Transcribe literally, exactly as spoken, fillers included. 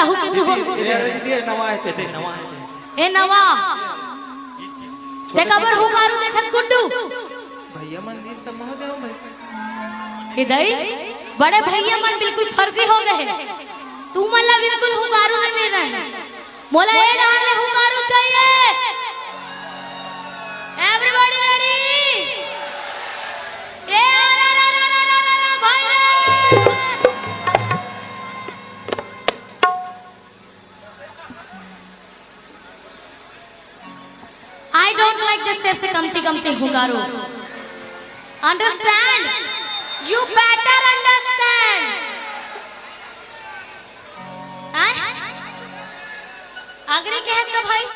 हुकारू हो। ए, अरे दीदी, ए नवा हे ते, ते नवा हे ते। ए नवा। ते काबर हुकारू देखत गुड्डू? भैया मन दिस त महोदय हो भाई। ए दई, बड़े भैया मन बिल्कुल फर्जी हो गए हे। तुमन ला बिल्कुल हुकारू नइ देना हे। मोला ए डहर ले हुकारू चाहिए। Everybody ready? ए, अरे, अरे, भाई रे। I don't like this type से कमती कमती हुकारू। Understand? You better understand. हैं? अग्री कहेस का भाई?